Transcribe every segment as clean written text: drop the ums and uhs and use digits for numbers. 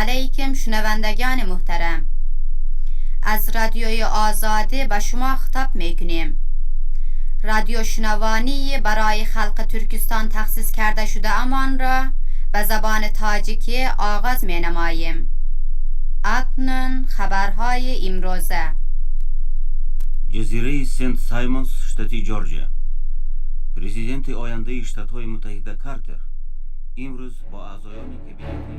علیکم شنوندگان محترم. از رادیوی آزادی به شما خطاب میکنیم. رادیو شنوانی برای خلق ترکستان تخصیص کرده شده امان را به زبان تاجیکی آغاز می نماییم. اکنون خبرهای امروزه. جزیره سنت سایمونز، штати Ҷорҷия. Президенти ояндаи Штатҳои Муттаҳида Картер имрӯз бо аъзоёни кабинети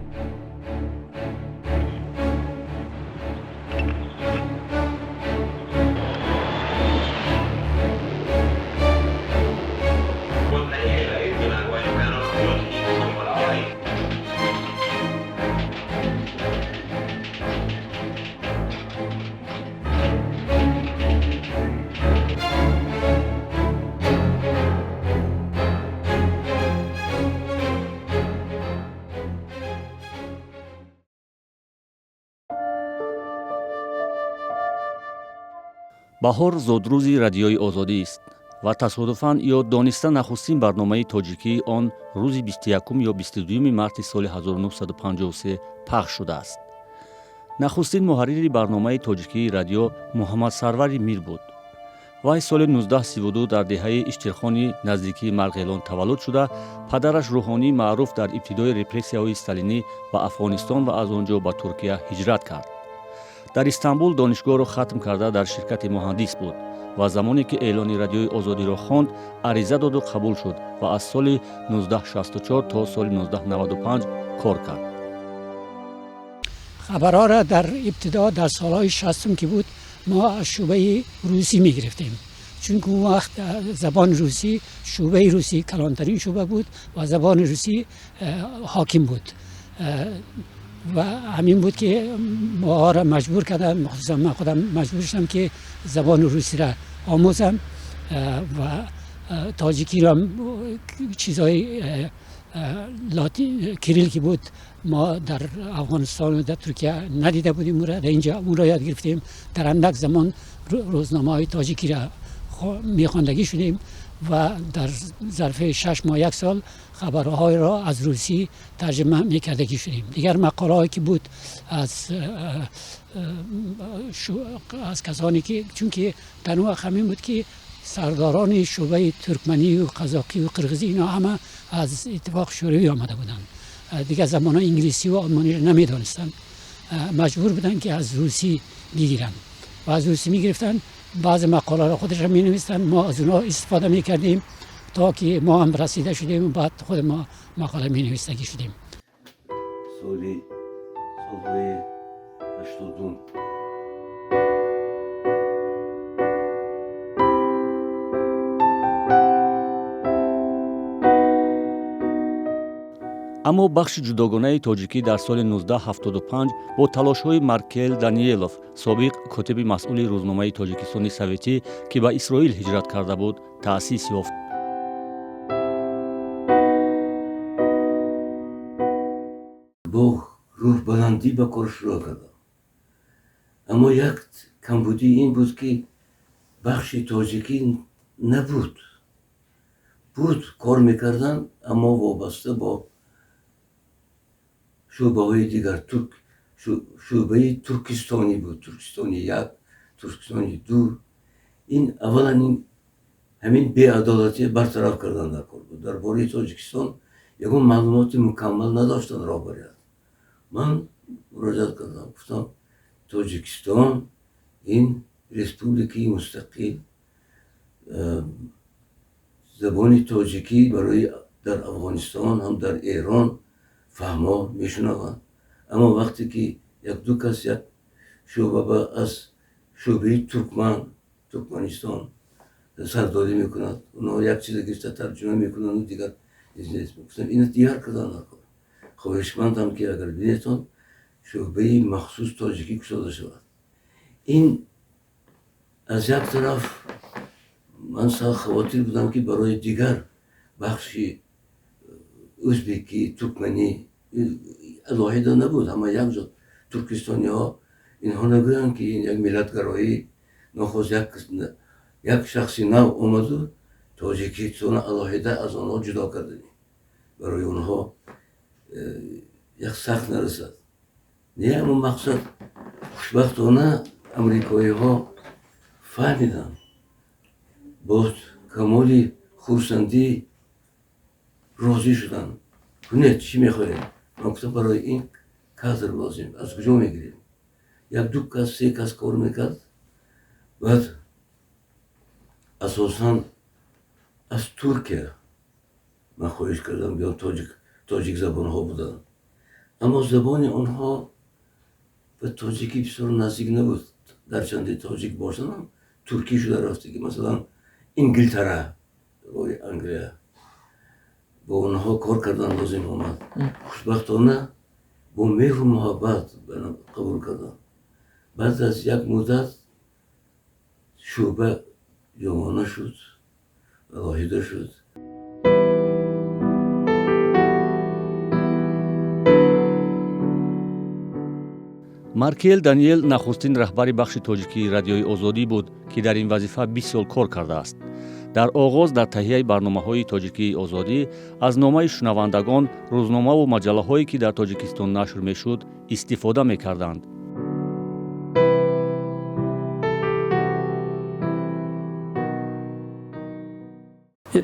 Баҳор зодрӯзи Радиои Озодист ва тасодуфан ё дониста нахустин барномаи тоҷикии он рӯзи 21 ё 22 марти соли 1953 пахш шудааст. Нахустин муҳаррири барномаи тоҷикии радио Муҳаммадсарвари Мир буд. Вай соли 1932 дар деҳаи Иштирхони наздикии Марғелон таваллуд шуда, падараш, рӯҳонии маъруф, дар ибтидои репрессияҳои сталинӣ ба Афғонистон ва аз он ҷо ба Туркия ҳиҷрат кард. Дар Истанбул донишгоҳро хатм карда, дар ширкати муҳандис буд ва замоне ки эълони Радиои Озодиро хонд, ариза доду қабул шуд ва аз соли 1964 то соли 1995 кор кард. خبرها را در ابتدا، در سالهای شصتم که بود، ما از شعبه روسی می گرفتیم، چون که اون وقت زبان روسی، شعبه روسی کلانترین شعبه بود و زبان روسی حاکم بود و همین بود که ما را مجبور کردن. مخصوصا من خودم مجبور شدم که زبان روسی را آموزم و تاجیکی را. چیزهای لاتین، کریل که بود، ما در افغانستان و در ترکیه ندیده بودیم، در اینجا اون را یاد گرفتیم. در اندک زمان روزنامه های تاجیکی را میخواندگی شدیم و در ظرف 6 ماه، یک سال خبرهای را از روسی ترجمه میکردگی شدیم. دیگر مقاله که بود از کسانی که، چون که در وقت همین بود که سرداران شعبه ترکمنی و قزاقی و قرغزی، اینا همه از اتفاق شوروی آمده بودند، دیگر زبان انگلیسی و آلمانی را نمیدانستند، مجبور بودند که از روسی بگیرند و از روسی میگرفتند. بعض مقاله را خودش می نویستند، ما از اونها استفاده می کردیم تا که ما هم رسیده شدیم و بعد خود ما مقاله می نویستگی شدیم. соли солҳои 80-ум. Аммо бахши ҷудогонаи тоҷикӣ дар соли 1975 бо талошҳои Маркел Даниелов, собиқ котиби масъули рӯзномаи Тоҷикистони Советӣ, ки ба Исроил ҳиҷрат карда буд, таъсис ёфт. Бо рӯҳбаландӣ ба кор шурӯъ кардам, аммо як камбудӣ ин буд, ки бахши тоҷикӣ набуд. Буд, кор мекарданд, аммо вобаста бо шӯъбаҳои дигар. Шӯъбаи туркистонӣ буд, Туркистони як, Туркистони ду. Ин аввалан ин ҳамин беадолатӣ бартараф кардан дар кор буд. Дар бораи Тоҷикистон ягон маълумоти мукаммал надоштанд роҳбарият. Ман муроҷиат кардам, гуфтам: «Тоҷикистон ин республикаи мустақил, забони тоҷикӣ барои дар Афғонистон ҳам, дар Эрон фаҳмо мешунаванд, аммо вақте ки як-ду кас як шӯъба аз шӯъбаи туркман, Туркманистон сардорӣ мекунад, онҳо як чиза гирифта тарҷума мекунанду дигар нест.» Гуфтам: «Ина дигар кардан накор. Хоҳишмандам, ки агар бинетон, шӯъбаи махсус тоҷикӣ кушода шавад.» Ин аз як тараф ман хавотир будам, ки барои дигар бахши ӯзбекӣ, туркманӣ алоҳида набуд, ҳама якҷо туркистониҳо, инҳо нагӯянд, ки ин як миллатгароӣ нохост, як шахси нав омаду Тоҷикистона алоҳида аз онҳо ҷудо кардани, барои онҳо як сахт нарасад. Не, аммо мақсад хушбахтона амрикоиҳо фаҳмиданд, бо камоли хурсандӣ розӣ шуданд. Кунед, чӣ мехоҳед? Ман гуфтам, барои ин кадр лозим, аз куҷо мегирем? Як ду кас, се кас кор мекард. Баъд асосан аз Туркия ман хоҳиш кардам, биён, тоҷик забонҳо буданд, аммо забони онҳо ба тоҷикӣ бисёр наздик набуд. Гарчанде тоҷик бошанд, туркӣ шуда рафтагӣ. Масалан, Ингилтара, Англия, бо онҳо кор кардан лозим омад. Хушбахтона бо меҳру муҳаббат қабул кардам. Баъд аз як муддат шӯъба ҷавона шуд, алоҳида шуд. Маркел Даниел нахустин раҳбари бахши тоҷикии Радиои Озодӣ буд, ки дар ин вазифа 20 сол кор кардааст. Дар оғоз дар таҳияи барномаҳои тоҷикии Озодӣ аз номаи шунавандагон, рӯзномаву маҷаллаҳое, ки дар Тоҷикистон нашр мешуд, истифода мекарданд.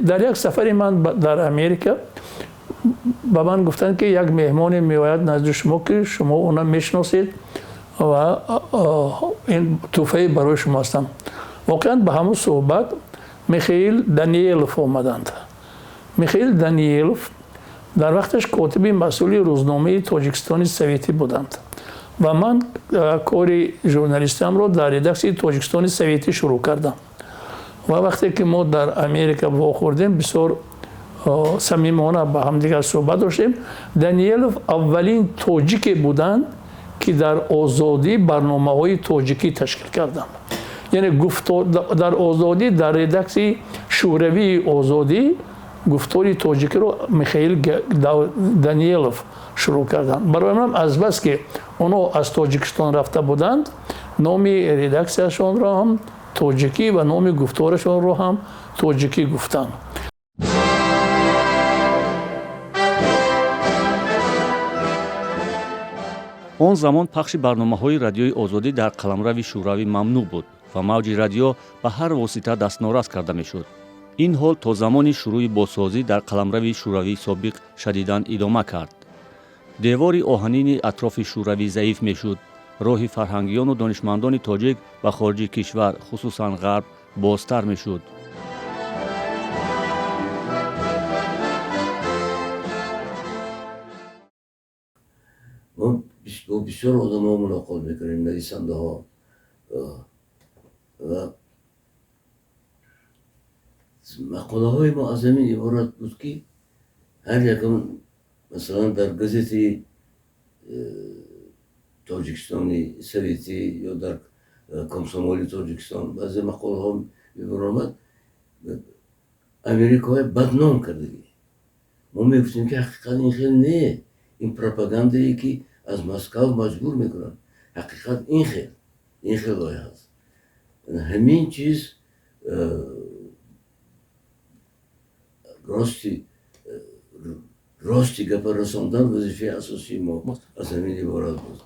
Дар як сафари ман дар Америка ба ман гуфтанд, ки як меҳмоне меояд назди шумо, ки шумо уна мешиносед ва ин тӯҳфае барои шумо ҳастам. Воқеан, ба ҳамон суҳбат Михаил Даниелов омаданд. Михаил Даниелов дар вақташ котиби масъули рӯзномаи Тоҷикистони Советӣ буданд ва ман кори журналистиамро дар редаксияи Тоҷикистони Советӣ шурӯъ кардам. Ва вақте ки мо дар Америка вохӯрдем, бисёр самимона ба ҳамдигар суҳбат доштем. Даниелов аввалин тоҷике буданд, ки дар Озодӣ барномаҳои тоҷикӣ ташкил карданд, яъне дар Озодӣ, дар редаксияи шӯравии Озодӣ гуфтори тоҷикиро Михаил Даниелов шурӯъ карданд. Барои ман, азбаски онҳо аз Тоҷикистон рафта буданд, номи редаксияшонро ҳам тоҷикӣ ва номи гуфторашонро ҳам тоҷикӣ гуфтанд. Он замон пахши барномаҳои Радиои Озодӣ дар қаламрави Шӯравӣ мамнӯъ буд ва мавҷи радио ба ҳар восита дастнорас карда мешуд. Ин ҳол то замони шурӯъи бозсозӣ дар қаламрави Шӯравии собиқ шадидан идома кард. Девори оҳанини атрофи Шӯравӣ заиф мешуд. Роҳи фарҳангиёну донишмандони тоҷик ба хориҷи кишвар, хусусан Ғарб, бозтар мешуд. Мо бо бисёр одамҳо мулоқот мекунем, нависандаҳо, ва мақолаҳои мо аз ҳамин иборат буд, ки ҳар якам, масалан, дар газетаи Тоҷикистони Советӣ ё дар Комсомоли Тоҷикистон баъзе мақолаҳо мебаромад, Америкаҳои бадном кардагӣ. Мо мегуфтем, ки ҳақиқат ин хел не, ин пропагандае, ки аз Москав маҷбур мекунанд. Ҳақиқат ин хел лоиҳа аст. Ҳамин чиз рости гапа расондан вазифаи асосии мо аз ҳамин иборат буд.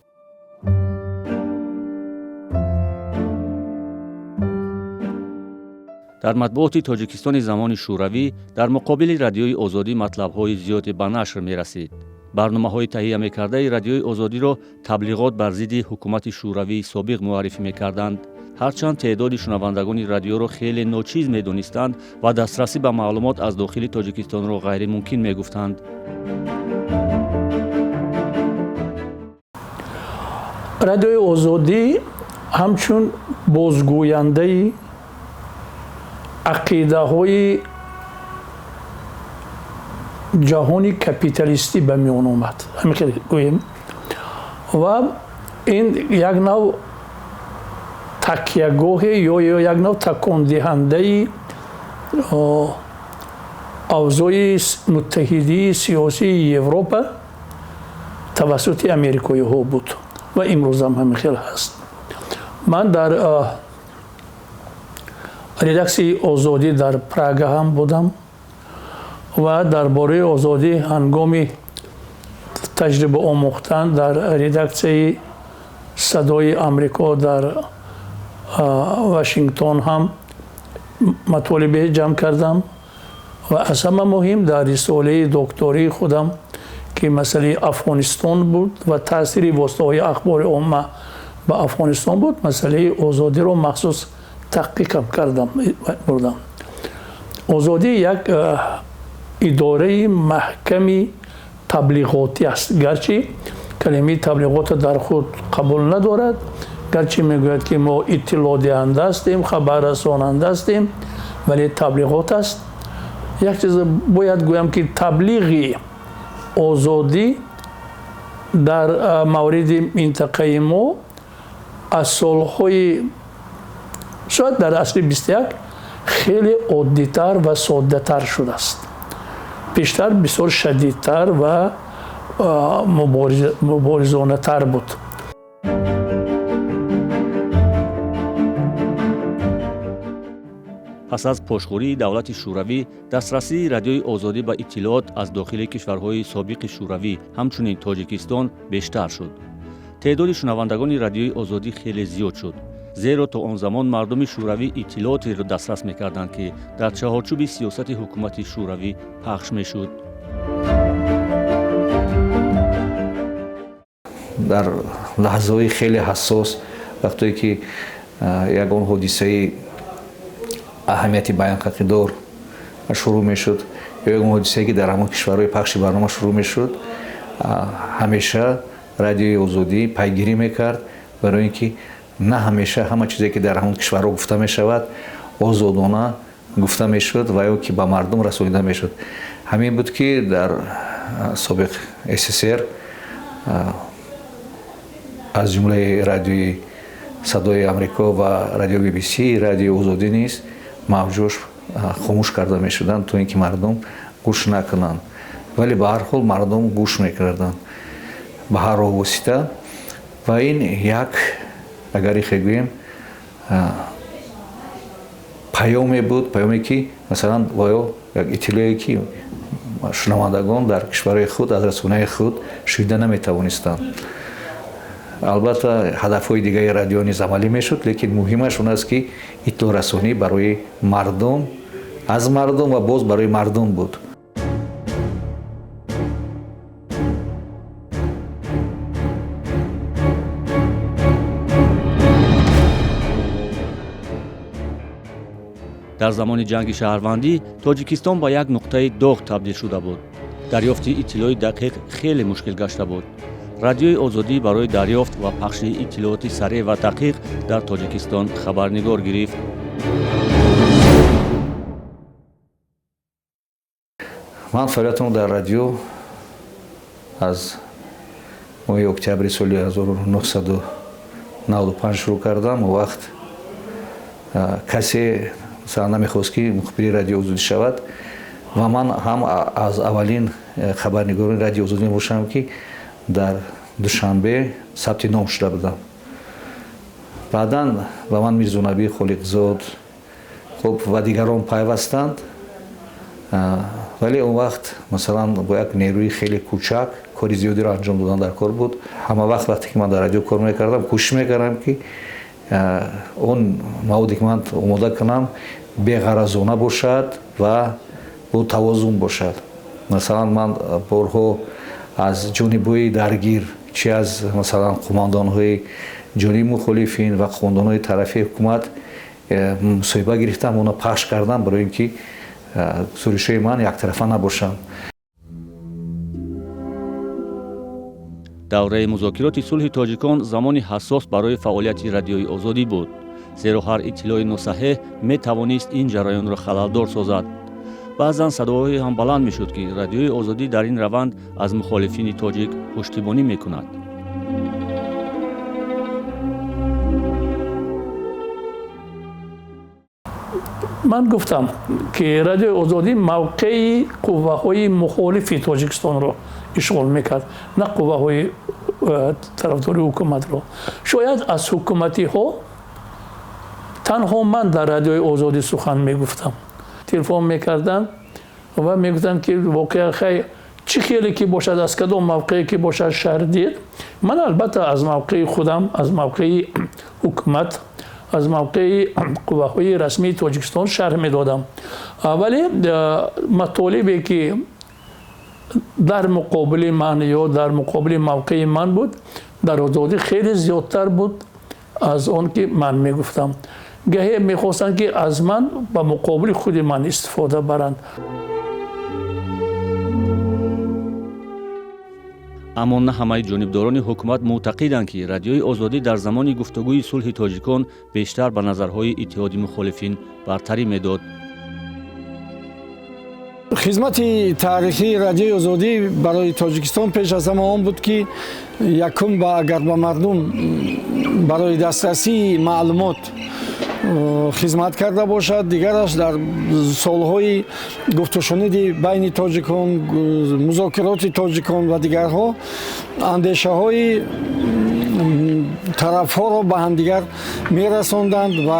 Дар матбуоти Тоҷикистони замони Шӯравӣ дар муқобили Радиои Озодӣ матлабҳои зиёде ба нашр мерасид. Барномаҳои таҳия мекардаи Радиои Озодиро таблиғот бар зидди ҳукумати Шӯравии собиқ муаррифӣ мекарданд. Ҳарчанд теъдоди шунавандагони радиоро хеле ночиз медонистанд ва дастрасӣ ба маълумот аз дохили Тоҷикистонро ғайримумкин мегуфтанд. Радиои Озодӣ ҳамчун бозгӯяндаи ақидаҳои ҷаҳони капиталистӣ ба миён омад, ҳамин хел гӯем, ва ин як нав такягоҳе ё як нав такондиҳандаи авзои муттаҳидии сиёсии Европа тавассути америкоиҳо буд ва имрӯзам ҳамин хел ҳаст. Ман дар редаксияи Озодӣ дар Прага ҳам будам ва дар бораи Озодӣ ҳангоми таҷриба омӯхтан дар редаксияи Садои Амрико дар Вашингтон ҳам матолибе ҷамъ кардам ва аз ҳама муҳим дар рисолаи доктории худам ки масъалаи Афғонистон буд ва таъсири воситаҳои ахбори омма ба Афғонистон буд, масъалаи озодиро махсус таҳқиқам кардам бурдам. Озодӣ як идораи маҳками таблиғотӣ аст. Гарчи калимаи таблиғотро дар худ қабул надорад, гарчи мегӯяд ки мо иттилоъдиҳанда ҳастем, хабаррасонанда ҳастем, вале таблиғот аст. Як чиз бояд гӯям ки таблиғи озодӣ дар мавриди минтақаи мо аз солҳои шояд дар асри 21 хеле оддитар ва соддатар шудааст. Пештар бисёр шадидтар ва муборизонатар буд. Пас аз пошхӯрии давлати Шӯравӣ, дастрасии Радиои Озодӣ ба иттилоот аз дохили кишварҳои собиқи Шӯравӣ, ҳамчунин Тоҷикистон, бештар шуд. Теъдоди шунавандагони Радиои Озодӣ хеле зиёд шуд, зеро то он замон мардуми шӯравӣ иттилоотеро дастрас мекарданд, ки дар чаҳорчӯби сиёсати ҳукумати Шӯравӣ пахш мешуд. Дар лаҳзаҳои хеле ҳассос, вақтое ки ягон ҳодисаи аҳамияти байнқақидор шурӯъ мешуд ё ягон ҳодисае ки дар ҳамон кишварҳои пахши барнома шурӯъ мешуд, ҳамеша Радиои Озодӣ пайгирӣ мекард, барои ин ки на ҳамеша ҳама чизе ки дар ҳамон кишварҳо гуфта мешавад озодона гуфта мешуд ва ё ки ба мардум расонида мешуд. Ҳамин буд ки дар собиқ СССР аз ҷумлаи Радиои Садои Амрико ва Радиои BBC, Радиои Озодӣ низ мавҷош хомӯш карда мешуданд, то ин ки мардум гӯш накунанд. Вале ба ҳар ҳол мардум гӯш мекарданд ба ҳар роҳ восита, ва ин як, агар ихе гӯем, паёме буд, паёме ки масалан ё як иттилоъе ки шунавандагон дар кишварҳои худ аз расонаи худ шунида наметавонистанд. Албатта ҳадафҳои дигари радио низ амалӣ мешуд, лекин муҳимаш он аст ки иттилоърасонӣ барои мардум, аз мардум ва боз барои мардум буд. Дар замони ҷанги шаҳрвандӣ Тоҷикистон ба як нуқтаи доғ табдил шуда буд. Дарёфти иттилои дақиқ хеле мушкил гашта буд. Радиои Озодӣ барои дарёфт ва пахши иттилооти сареъ ва дақиқ дар Тоҷикистон хабарнигор гирифт. Ман фаъолиятамро дар радио аз моҳи октябри соли 1995 шурӯъ кардам. Он вақт касе масалан намехост ки мухбири Радиои Озодӣ шавад ва ман ҳам аз аввалин хабарнигорони Радиои Озодӣ мебошам, ки дар Душанбе сабти ном шуда будам. Баъдан ба ман Мирзонабӣ Холиқзод хуб ва дигарон пайвастанд, вале он вақт масалан бо як нерӯи хеле кӯчак кори зиёдиро анҷом додан дар кор буд. Ҳама вақт вақте ки ман дар радио кор мекардам, кӯшиш мекардам ки он маводе ки ман омода кунам беғаразона бошад ва бо тавозун бошад. Масалан ман борҳо аз ҷонибҳои даргир, чи аз масалан қумондонҳои ҷониби мухолифин ва қумондонҳои тарафи ҳукумат мусоҳиба гирифтам, онро пахш кардам, барои ин ки гузоришҳои ман яктарафа набошанд. Давраи музокироти сулҳи тоҷикон замони ҳассос барои фаъолияти Радиои Озодӣ буд, зеро ҳар иттилои носаҳеҳ метавонист ин ҷараёнро халалдор созад. Баъзан садоҳое ҳам баланд мешуд, ки Радиои Озодӣ дар ин раванд аз мухолифини тоҷик пуштибонӣ мекунад. Ман гуфтам ки Радиои Озодӣ мавқеи қувваҳои мухолифи Тоҷикистонро ишғол мекард, на қувваҳои тарафдори ҳукуматро. Шояд аз ҳукуматиҳо танҳо ман дар Радиои Озодӣ сухан мегуфтам. Телефон мекарданд ва мегуфтанд ки воқеа хай чӣ Чӣ хеле ки бошад, аз кадом мавқее ки бошад шарҳ диҳед, ман албатта аз мавқеи худам, аз мавқеи ҳукумат, аз мавқеи қувваҳои расмии Тоҷикистон шарҳ медодам. Вале матолибе ки дар муқобили ман ё дар муқобили мавқеи ман буд, дар Озодӣ хеле зиёдтар буд аз он ки ман мегуфтам. Гаҳе мехостанд ки аз ман ба муқобили худи ман истифода баранд. Аммо на ҳамаи ҷонибдорони ҳукумат мӯътақиданд, ки Радиои Озодӣ дар замони гуфтугӯи сулҳи тоҷикон бештар ба назарҳои иттиҳоди мухолифин бартарӣ медод. Хизмати таърихии Радиои Озодӣ барои Тоҷикистон пеш аз ҳама он буд, ки якум агар ба мардум барои дастрасии маълумот хизмат карда бошад, дигараш дар солҳои гуфтушуниди байни тоҷикон, музокироти тоҷикон ва дигарҳо андешаҳои тарафҳоро ба ҳамдигар мерасонданд ва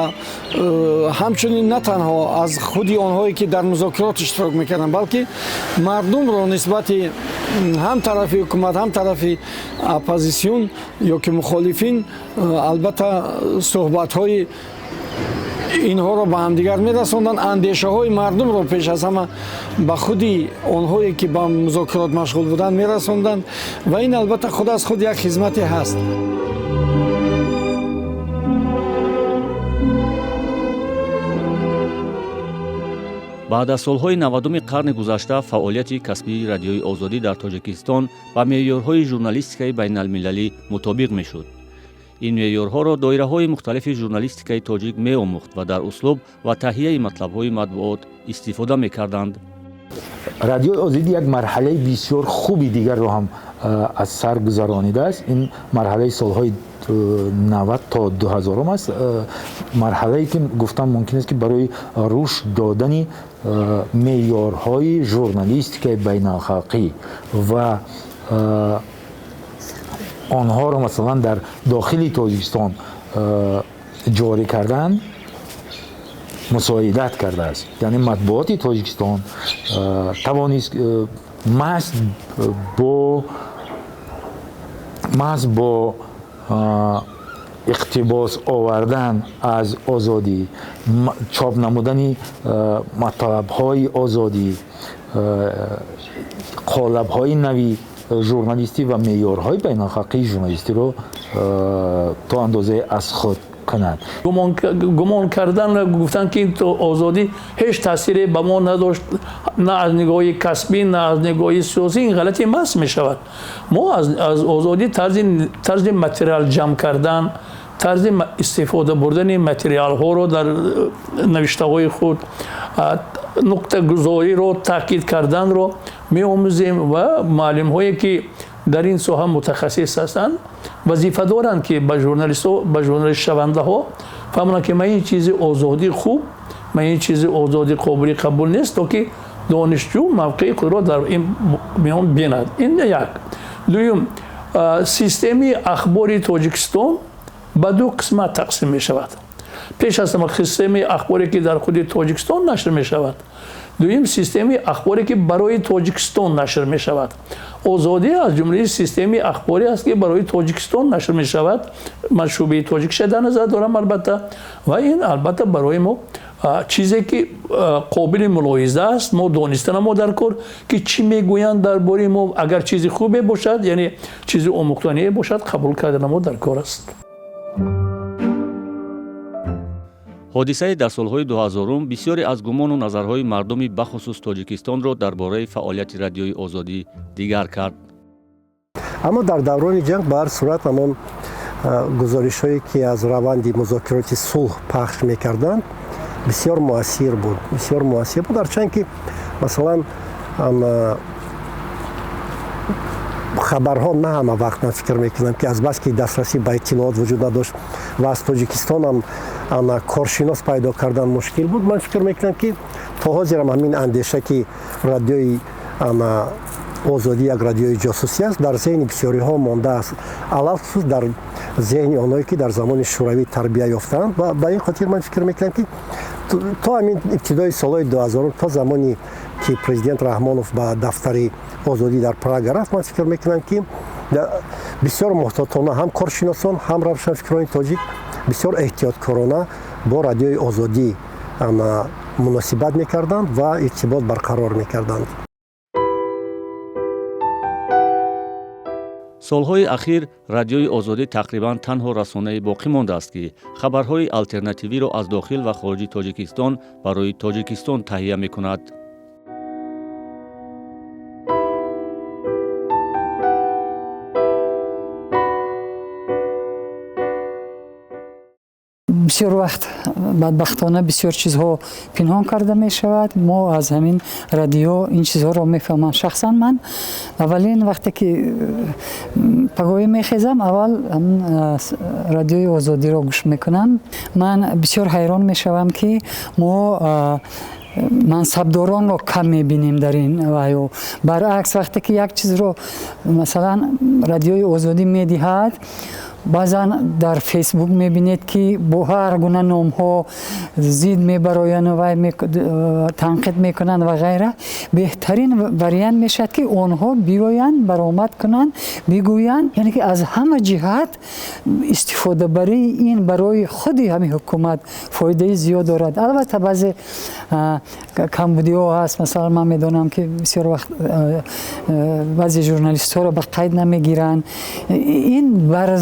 ҳамчунин на танҳо аз худи онҳое ки дар музокирот иштирок мекарданд, балки мардумро нисбати ҳам тарафи ҳукумат, ҳам тарафи оппозитсион ё ки мухолифин албатта суҳбатҳои инҳоро ба ҳамдигар мерасонданд, андешаҳои мардумро пеш аз ҳама ба худи онҳое ки ба музокирот машғул буданд мерасонданд ва ин албатта худ аз худ як хизмате ҳаст. Баъд аз солҳои 90-уми қарни гузашта фаъолияти касбии Радиои Озодӣ дар Тоҷикистон ба меъёрҳои журналистикаи байналмилалӣ мутобиқ мешуд. Ин меъёрҳоро доираҳои мухталифи журналистикаи тоҷик меомӯхт ва дар услуб ва таҳияи матлабҳои матбуот истифода мекарданд. Радиои Озодӣ як марҳалаи бисёр хуби дигарро ҳам аз сар гузаронидааст. Ин марҳалаи солҳои 90 то 2000 аст, марҳалае ки гуфтан мумкин аст, ки барои рушд додани меъёрҳои журналистикаи байналхалқӣ ва онҳоро масалан дар дохили Тоҷикистон ҷорӣ кардан мусоидат кардааст. Яъне матбуоти Тоҷикистон тавонист маҳз бо иқтибос овардан аз Озодӣ, чоп намудани матлабҳои Озодӣ, қолабҳои нави журналистӣ ва меъёрҳои байналхалқии журналистиро то андозае аз худ кунад. Гумон кардан ва гуфтан ки Озодӣ ҳеҷ таъсире ба мо надошт, на аз нигоҳи касбӣ, на аз нигоҳи сиёсӣ, ин ғалати маҳз мешавад. Мо аз Озодӣ тарзи материал ҷамъ кардан, тарзи истифода бурдани материалҳоро дар навиштаҳои худ, нуқтагузориро таъкид карданро меомӯзем ва муаллимҳое ки дар ин соҳа мутахассис ҳастанд вазифа доранд ки ба журналистҳо, ба журналистшавандаҳо фаҳмонанд ки ман ин чизи Озодӣ хуб, ман ин чизи Озодӣ қобили қабул нест, то ки донишҷӯ мавқеи худро дар ин миён бинад. Ин як. Дуюм, системаи ахбори Тоҷикистон ба ду қисмат тақсим мешавад. Пеш аз ҳама системаи ахборе ки дар худи Тоҷикистон нашр мешавад, дуюм системаи ахборе ки барои Тоҷикистон нашр мешавад. Озодӣ аз ҷумлаи системаи ахборе аст ки барои Тоҷикистон нашр мешавад. Ман шӯъбаи тоҷикша дар назар дорам албатта, ва ин албатта барои мо чизе ки қобили мулоҳиза аст. Мо донистана мо дар кор ки чӣ мегӯянд дар бораи мо, агар чизи хубе бошад, яъне чизи омӯхтание бошад, қабул кардана мо дар кор аст. Ҳодисаи дар солҳои 2000 бисёре аз гумону назарҳои мардуми бахусус Тоҷикистонро дар бораи фаъолияти Радиои Озодӣ дигар кард. Аммо дар даврони ҷанг ба ҳар сурат ҳамон гузоришҳое ки аз раванди музокироти сулҳ пахш мекарданд бисёр муассир буд, бисёр муассир буд. Ҳарчанд ки масалан хабарҳо на ҳама вақт, ман фикр мекунам ки азбаски дастрасӣ ба иттилоот вуҷуд надошт ва аз Тоҷикистон ҳам коршинос пайдо кардан мушкил буд, ман фикр мекунам ки то ҳозирам ҳамин андеша ки радиои Озодӣ як радиои ҷосусӣ аст дар зеҳни бисёриҳо мондааст, алалхусус дар зеҳни онҳое ки дар замони шӯравӣ тарбия ёфтаанд. Ва ба ин хотир ман фикр мекунам ки То ҳамин ибтидои солҳои 2000, то замоне ки президент Раҳмонов ба дафтари Озодӣ дар Прага рафт, ман фикр мекунам, ки бисёр муҳтотона ҳам коршиносон, ҳам равшанфикрони тоҷик бисёр эҳтиёткорона бо Радиои Озодӣ муносибат мекарданд ва иртибот барқарор мекарданд. Солҳои ахир Радиои Озодӣ тақрибан танҳо расонае боқӣ мондааст, ки хабарҳои алтернативиро аз дохил ва хориҷи Тоҷикистон барои Тоҷикистон таҳия мекунад. Бисёр вақт, бадбахтона, бисёр чизҳо пинҳон карда мешавад. Мо аз ҳамин радио ин чизҳоро мефаҳмам. Шахсан ман аввалин вақте ки пагоҳӣ мехезам, аввал Радиои Озодиро гӯш мекунам. Ман бисёр ҳайрон мешавам, ки мо мансабдоронро кам мебинем дар ин ваё. Баръакс, вақте ки як чизро, масалан, Радиои Озодӣ медиҳад, баъзан дар Фейсбук мебинед, ки бо ҳар гуна номҳо зид мебароянд вай танқид мекунанд ва ғайра. Беҳтарин вариант мешавад, ки онҳо биёянд, баромад кунанд, бигӯянд, яъне ки аз ҳама ҷиҳат истифодабарии ин барои худи ҳамин ҳукумат фоидаи зиёд дорад. Албатта, баъзе камбудиҳо ҳаст. Масалан, ман медонам, ки бисёр вақт баъзе журналистҳоро ба қайд намегиранд. Ин бар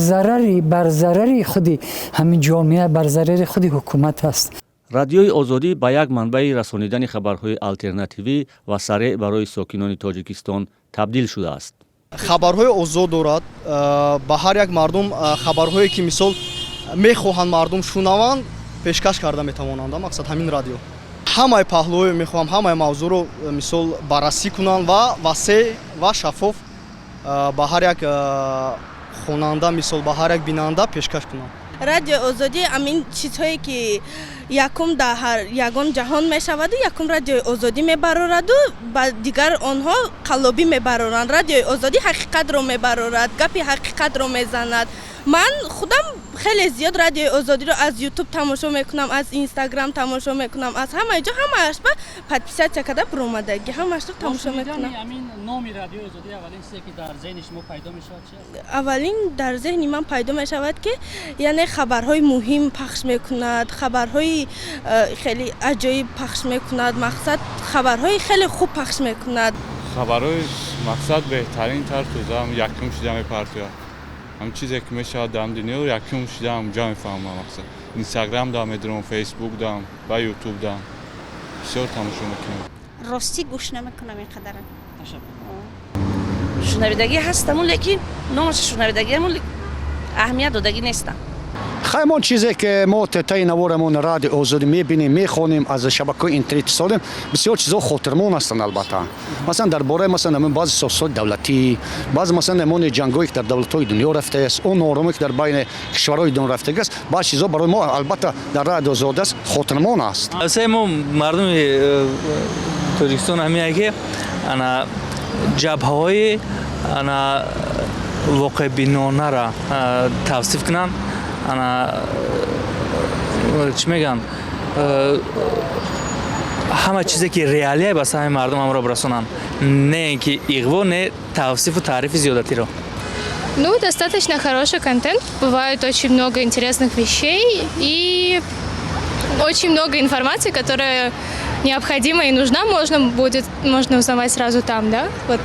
зарари худи ҳамин ҷомеа, бар зарари худи ҳукумат аст. Радиои Озодӣ ба як манбаи расонидани хабарҳои алтернативӣ ва сареъ барои сокинони Тоҷикистон табдил шудааст. Хабарҳои озод дорад, ба ҳар як мардум хабарҳое ки, мисол, мехоҳанд мардум шунаванд, пешкаш карда метавонанд. Мақсад, ҳамин радио ҳамаи паҳлӯҳое мехоҳам, ҳамаи мавзӯъро, мисол, баррасӣ кунанд ва васеъ ва шаффоф ба ҳар як хонанда, мисол, ба ҳар як бинанда пешкаш кунанд. Радиои Озодӣ ҳамин чизҳое ки якум дар ҳар ягон ҷаҳон мешаваду, якум Радиои Озодӣ мебарораду, ба дигар онҳо қаллобӣ мебароранд. Радиои Озодӣ ҳақиқатро мебарорад, гапи ҳақиқатро мезанад. Ман худам хеле зиёд Радиои Озодиро аз Ютуб тамошо мекунам, аз Инстаграм тамошо мекунам, аз ҳамаи ҷо, ҳамааш ба подписаться карда буромадагӣ, ҳамаашро тамошо мекунам. Номи Радиои Озодӣ аввалин чизе ки дар зеҳни шумо пайдо мешавад чи аст? Аввалин дар зеҳни ман пайдо мешавад, ки яъне хабарҳои муҳим пахш мекунад, хабарҳои хеле аҷоиб пахш мекунад, мақсад, хабарҳои хеле хуб пахш мекунад. Хабарҳои, мақсад, беҳтарин тартузам якум шида мепартояд. Ҳам чизе ки мешавад дар дунё, якум шида ҳамҷа мефаҳмам. Мақсад, Инстаграм дам медурам, Фейсбук дам ва Ютуб дам бисёр тамошо мекунем. Ростӣ, гӯш намекунам ин қадар. Шунавидагӣ ҳастаму, лекин номаша шунавидагиаму, аҳамият додагӣ нестам. Хаймон чизе ки мо тетаи наворамон Радио Озодӣ мебинем, мехонем, аз шабакаҳои интернет истодем, бисёр чизҳо хотирмон ҳастанд. Албатта, масалан, дар бораи, масалан, баъзе сиёсатҳои давлатӣ, баъзе, масалан, намони ҷангҳое ки дар давлатҳои дунё рафтааст, он норомие ки дар байни кишварҳои дунё рафтагиаст, баъзе чизҳо барои мо, албатта, дар Радио Озодӣ аст, хотирмон аст. Се мо мардуми Тоҷикистон ҳамие ки ана ҷабҳаҳои ана воқеъбинонара тавсиф кунанд, ана чӣ мегӯянд, ҳама чизе ки реалия ба саҳми мардум ҳамро бирасонанд, не ин ки иғво, не тавсифу таърифи зиёдатиро. Ну, достаточно хороший контент. Бывает очень много интересных вещей и очень много информации, которая необходима и нужна, можно узнавать сразу там, да? Вот.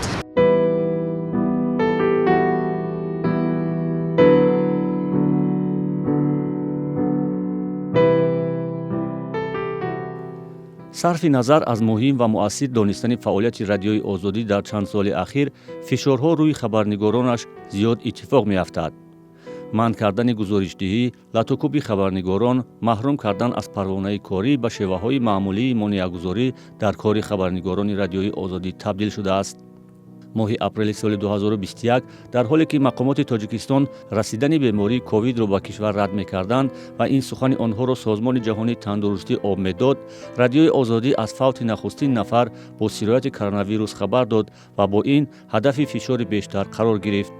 Сарфи назар аз муҳим ва муассир донистани фаъолияти Радиои Озодӣ дар чанд соли ахир, фишорҳо рӯи хабарнигоронаш зиёд иттифоқ меафтад. Манъ кардани гузоришдиҳӣ, латукӯби хабарнигорон, маҳрум кардан аз парвонаи корӣ ба шеваҳои маъмулии монеагузорӣ дар кори хабарнигорони Радиои Озодӣ табдил шудааст. Моҳи апрели соли 2021, дар ҳоле ки мақомоти Тоҷикистон расидани бемории ковидро ба кишвар рад мекарданд ва ин сухани онҳоро Созмони ҷаҳонии тандурустӣ об медод, Радиои Озодӣ аз фавти нахустин нафар бо сирояти коронавирус хабар дод ва бо ин ҳадафи фишори бештар қарор гирифт.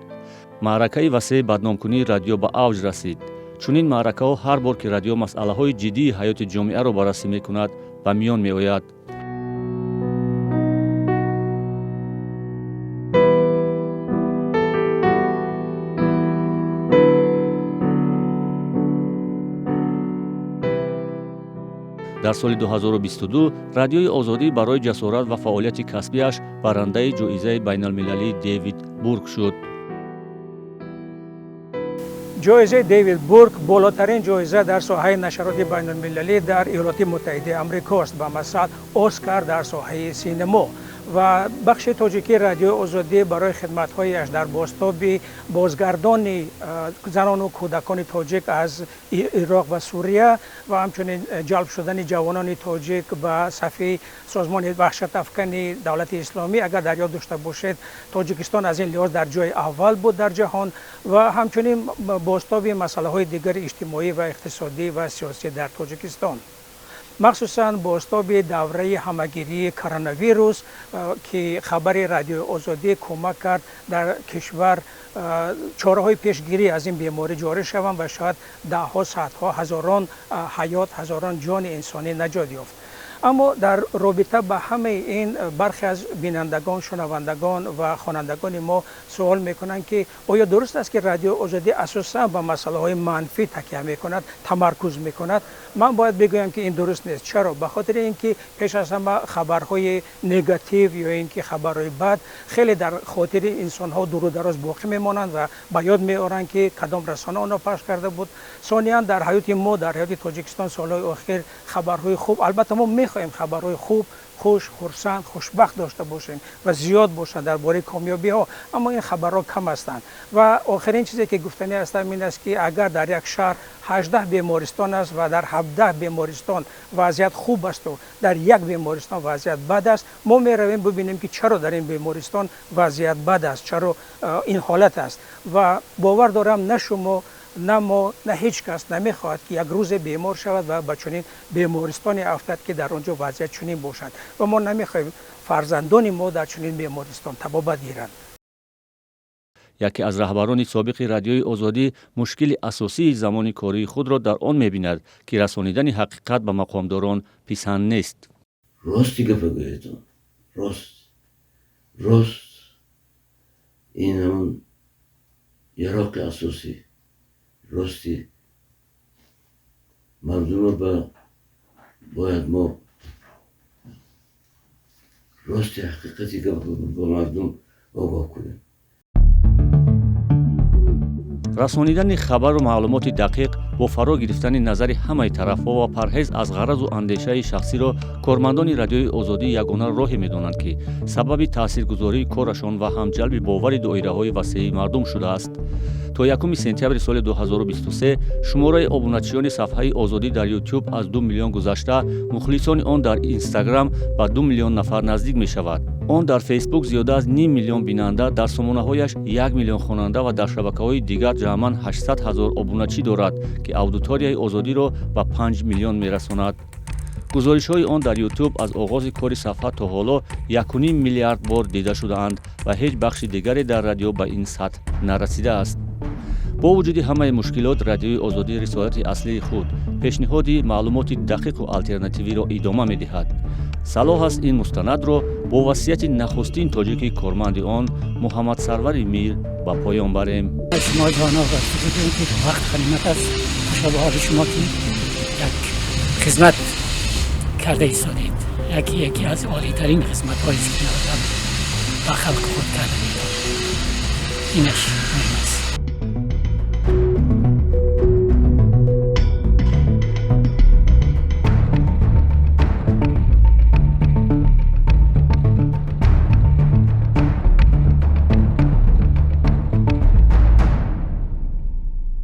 Маъракаи васеи бадномкунии радио ба авҷ расид. Чунин маъракаҳо ҳар бор, ки радио масъалаҳои ҷиддии ҳаёти ҷомеаро баррасӣ мекунад, ба миён меояд. Дар соли 2022 Радиои Озодӣ барои ҷасорат ва фаъолияти касбиаш барандаи ҷоизаи байналмилалии Дэвид Бурк шуд. Ҷоизаи Дэвид Бурк болотарин ҷоиза дар соҳаи нашароти байналмилалӣ дар Иёлоти Муттаҳидаи Амрикост, ба масал Оскар дар соҳаи синемо. Ва бахши тоҷикии Радиои Озодӣ барои хидматҳояш дар бозтоби бозгардони занону кӯдакони тоҷик аз Ироқ ва Сурия ва ҳамчунин ҷалб шудани ҷавонони тоҷик ба сафи созмони ваҳшатафкани Давлати Исломӣ, агар дар ёд дошта бошед, Тоҷикистон аз ин лиҳоз дар ҷои аввал буд дар ҷаҳон, ва ҳамчунин бозтоби масъалаҳои дигари иҷтимоӣ ва иқтисодӣ ва сиёсӣ дар Тоҷикистон, махсусан бозтоби давраи ҳамагирии коронавирус, ки хабари Радиои Озодӣ кӯмак кард дар кишвар чораҳои пешгирӣ аз ин беморӣ ҷорӣ шаванд ва шояд даҳҳо, садҳо, ҳазорон ҳаёт, ҳазорон ҷони инсонӣ наҷот ёфт. Аммо дар робита ба ҳамаи ин бархе аз бинандагон, шунавандагон ва хонандагони мо суол мекунанд, ки оё дуруст аст, ки Радиои Озодӣ асосан ба масъалаҳои манфӣ такя мекунад, тамаркуз мекунад? Ман бояд бигӯям, ки ин дуруст нест. Чаро? Ба хотири ин ки пеш аз ҳама хабарҳои негатив ё ин ки хабарҳои бад хеле дар хотири инсонҳо дуру дароз боқӣ мемонанд ва ба ёд меоранд, ки кадом расона онро пахш карда буд. Сониян, дар ҳаёти мо, дар ҳаёти Тоҷикистон солҳои охир хабарҳои хуб, албатта мо мехоҳем хабарҳои хуб, хуш, хурсанд, хушбахт дошта бошем ва зиёд бошанд дар бораи комёбиҳо, аммо ин хабарҳо кам ҳастанд. Ва охирин чизе, ки гуфтанӣ ҳастам, ин аст, ки агар дар як шаҳр 18 бемористон аст ва дар 17 бемористон вазъият хуб асту дар як бемористон вазъият бад аст, мо меравем бибинем, ки чаро дар ин бемористон вазъият бад аст, чаро ин ҳолат аст. Ва бовар дорам, на шумо, на мо, на ҳеҷ кас намехоҳад, ки як рӯзе бемор шавад ва ба чунин бемористоне афтад, ки дар он ҷо вазъият чунин бошад, ва мо намехоҳем фарзандони мо дар чунин бемористон табобат гиранд. Яке аз раҳбарони собиқи Радиои Озодӣ мушкили асосии замони кории худро дар он мебинад, ки расонидани ҳақиқат ба мақомдорон писанд нест. Рости гапа гӯедон, рост, рост ин ҳамон яроқи асосӣ. Рости мардумро ба бояд мо рости ҳақиқати гап ба мардум огоҳ кунем. Расонидани хабару маълумоти дақиқ бо фаро гирифтани назари ҳамаи тарафҳо ва парҳез аз ғаразу андешаи шахсиро кормандони Радиои Озодӣ ягона роҳе медонанд, ки сабаби таъсиргузории корашон ва ҳам ҷалби бовари доираҳои васеи мардум шудааст. То 1 сентябри соли 2023 шумораи обуначиёни сафҳаи Озодӣ дар Ютуб аз 2 миллион гузашта, мухлисони он дар Инстаграм ба 2 миллион нафар наздик мешавад. Он дар Фейсбук зиёда аз ним миллион бинанда, дар сомонаҳояш 1 миллион хонанда ва дар шабакаҳои дигар ҷамъан 800 ҳазор обуначӣ дорад, ки аудиторияи Озодиро ба 5 миллион мерасонад. Гузоришҳои он дар Ютуб аз оғози кори сафҳа то ҳоло 1,5 миллиард бор дида шудаанд ва ҳеҷ бахши дигаре дар радио ба ин сатҳ нарасидааст. Бо вуҷуди ҳамаи мушкилот, Радиои Озодӣ рисолати аслии худ, пешниҳоди маълумоти дақиқу алтернативиро идома медиҳад. Салоҳ аст ин мустанадро бо васияти нахустин тоҷики корманди он, Муҳаммадсарвари Мир, ба поён барем. Шумо ҷоноб ки вақт ғанимат аст, хуша ба ҳоли шумо, ки як хизмат карда истодед, яке аз олитарин хизматҳоест, ки одам ба халқи худ карда метавонад. Инаш.